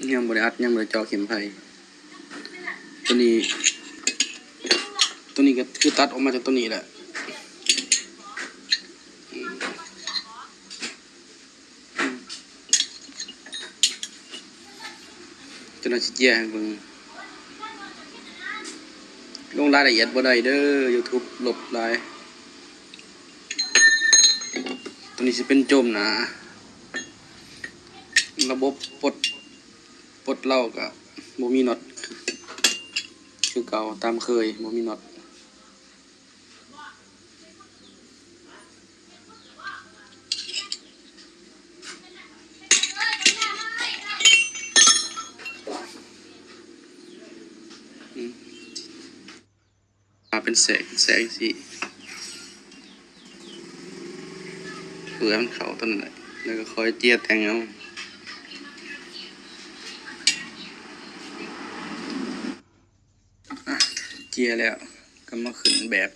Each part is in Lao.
ຍັງບໍ່ໄດ້ອັດ ຍັງບໍ່ໄດ້ເຈາະເຂັມໄຟ. ຕົວນີ້ ຕົວນີ້ກໍຄືຕັດອອກມາຈາກຕົວນີ້ແຫຼະ. ຈະໜ້ອຍຊິເຈຍໃຫ້ເບິ່ງ. ລົງລາຍລະອຽດບໍ່ໄດ້ເດີ YouTube ລົບຫຼາຍ. ຕົວນີ້ຊິເປັນໂຈມໜ້າ. ລະບົບປົດ ປົດເລົາກະບໍ່ມີນັອດຄືເກົ່າ ຕາມເຄີຍ ບໍ່ມີນັອດ. ມາເປັນແສກ ເປັນແສກຈັ່ງຊີ້ ເພື່ອໃຫ້ມັນເຂົ້າຕົວນັ້ນແຫຼະ ແລ້ວກໍຄ່ອຍເຈຍແຕ່ງເອົາ. ອະ ເຈຍແລ້ວກໍມາຂຶ້ນແບບ.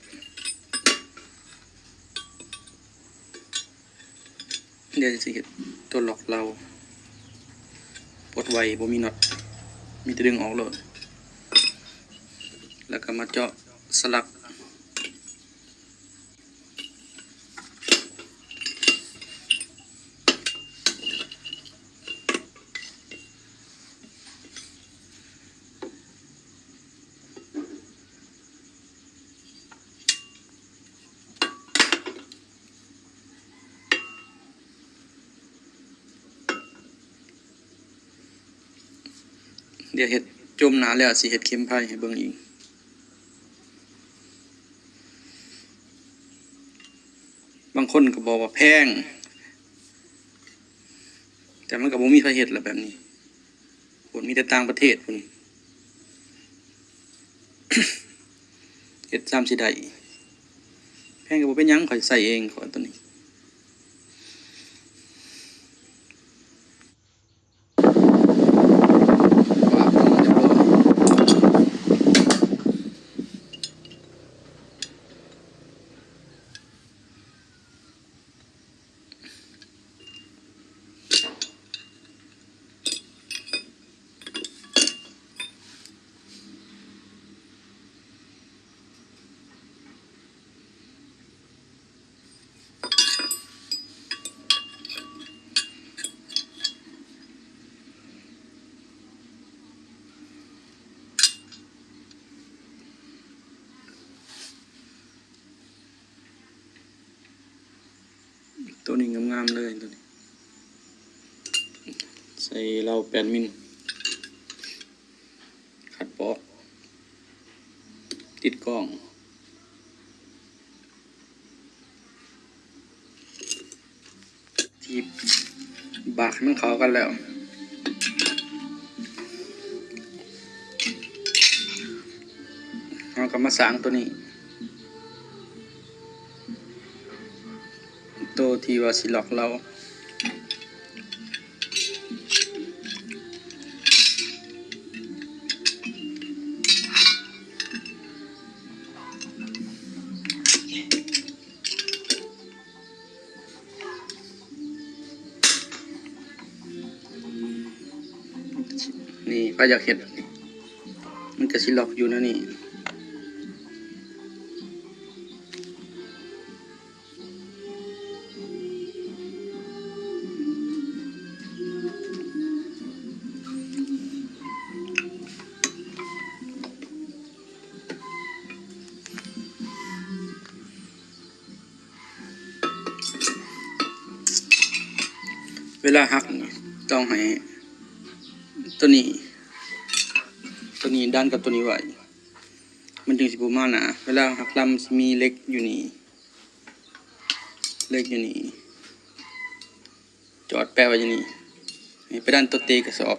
ດຽວຊິເຮັດຕົວລັອກເລົາ ປົດໄວ້ ບໍ່ມີນັອດ ມີແຕ່ດຶງອອກໂລດ ແລ້ວກໍມາເຈາະສະຫຼັກ. ດຽວເຮັດໂຈມໜ້າແລ້ວ ຊິເຮັດເຂັມໄຟໃຫ້ເບິ່ງອີກ. ບາງຄົນກໍບອກວ່າແພງ ແຕ່ມັນກໍບໍ່ມີໃຜເຮັດລະແບບນີ້. ພຸ້ນ ມີແຕ່ຕ່າງປະເທດພຸ້ນ ເຮັດສ່ຳຊິໄດ້. ແພງກໍບໍ່ເປັນຫຍັງ ຂ້ອຍໃຊ້ເອງ ຂ້ອຍຕົວນີ້. ໂຕນີ້ງາມໆເລີຍ ໂຕນີ້ ໃສ່ເລົາແປດມິນ ຂັດປອກ ຕິດກ້ອງ. ທີ່ບາກໃຫ້ມັນເຂົ້າກັນແລ້ວ ເຮົາກໍມາສ້າງໂຕນີ້ ໂຕທີ່ວ່າຊິລັອກເລົາ. ນີ້ ໃຜຢາກເຮັດ ມັນກະຊິລັອກຢູ່ແນວນີ້. ເວລາຫັກນີ້ ຕ້ອງໃຫ້ໂຕນີ້ ໂຕນີ້ດັນກັບໂຕນີ້ໄວ້ ມັນຈຶ່ງຊິບໍ່ມາໜ້າ. ເວລາຫັກລຳຊິມີເຫຼັກຢູ່ນີ້ ເຫຼັກຢູ່ນີ້ ຈອດແປະໄວ້ຢູ່ນີ້ ໃຫ້ໄປດັນໂຕເຕະກະສອບ.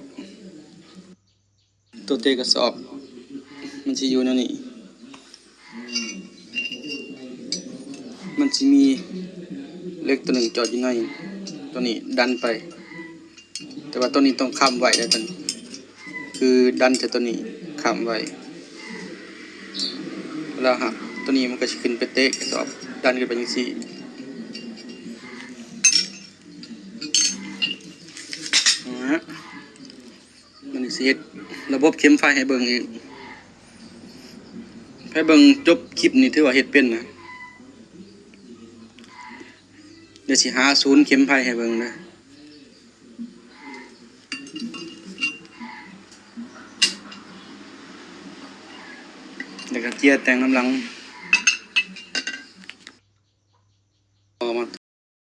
ໂຕເຕະກະສອບ ມັນຊິຢູ່ແນວນີ້ ມັນຊິມີເຫຼັກໂຕໜຶ່ງຈອດຢູ່ໃນໂຕນີ້ ດັນໄປ ແຕ່ວ່າໂຕນີ້ຕ້ອງຄ້ຳໄວ້ເດີ ໂຕນີ້ ຄືດັນຈາກໂຕນີ້ຄ້ຳໄວ້ ແລ້ວຫາກໂຕນີ້ມັນກະຊິຂຶ້ນໄປເຕະກະສອບ ດັນຂຶ້ນໄປຈັ່ງຊີ້ ນະ. ຊິເຮັດລະບົບເຂັມໄຟໃຫ້ເບິ່ງອີກ. ໃຜເບິ່ງຈົບຄລິບນີ້ຖືວ່າເຮັດເປັນນະ. ດຽວຊິຫາສູນເຂັມໄຟໃຫ້ເບິ່ງເດີ ແລ້ວກໍເຈຍແຕ່ງນຳຫຼັງ.